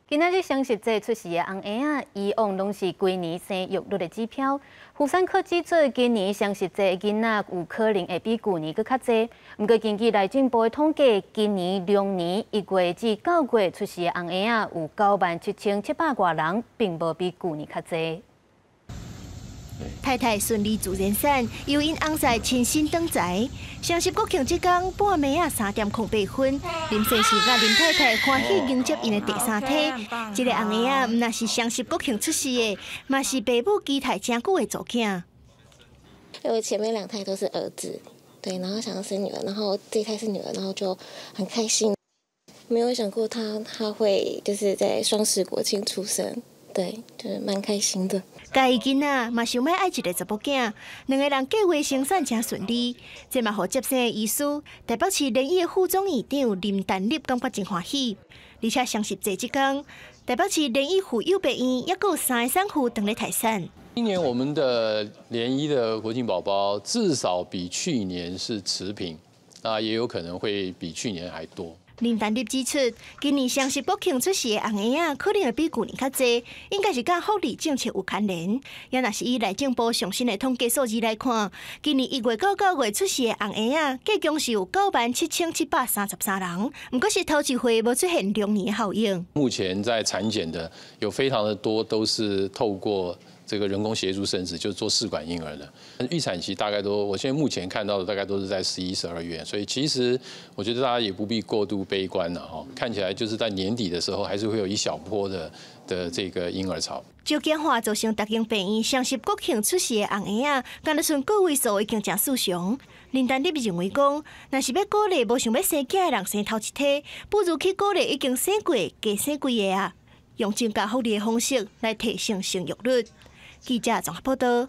今仔日雙十節出世的紅嬰仔，以往攏是規年生育率的指標。婦產科指出，今年雙十節的囡仔有可能會比舊年閣較濟。毋過根據內政部的統計，今年龍年1月至9月出世的紅嬰仔有97,700外人，並無比舊年較濟。太太順利自然產，由𪜶翁婿親身擋財。雙十國慶這工半暝仔3點08分，林先生佮林太太歡喜迎接𪜶的第三胎。這个紅嬰仔毋但是雙十國慶出世的，嘛是爸母期待誠久的查某囝。因為前面兩胎都是兒子，對，然後想要生女兒，然後這一胎是女兒，然後就很開心。沒有想過他會就是在雙十國慶出生，對，就是蠻開心的。家己囡仔嘛想欲愛一个查某囝，兩个人計畫生產誠順利，這嘛予接生的醫師台北市聯醫的副總院長林丹立感覺真歡喜。而且雙十節這工，台北市聯醫婦幼病院猶閣有三个產婦等咧待產。今年我們的聯醫的國慶寶寶至少比去年是持平，啊，也有可能會比去年還多。林丹立指出，今年雙十國慶出世的紅嬰仔可能會比舊年較濟，應該是佮福利政策有關聯。也若是以內政部上新的統計數字來看，今年1月到9月出世的紅嬰仔，計共是有97,733人，毋過是頭一回無出現龍年效應。目前在產檢的有非常的多，都是透過這個人工協助生殖，就是做試管嬰兒的。預產期大概都，我現在目前看到的大概都是在11、12月，所以其實我覺得大家也不必過度悲觀了哈。看起來就是在年底的時候，還是會有一小波的這個嬰兒潮。少子化造成逐間病院雙十國慶出世的紅嬰仔，敢若賰個位數已經誠異常。林丹立認為講，若是欲鼓勵無想欲生囝的人生頭一胎，不如去鼓勵已經生過、加生幾个仔，用增加福利的方式來提升生育率。記者綜合報道。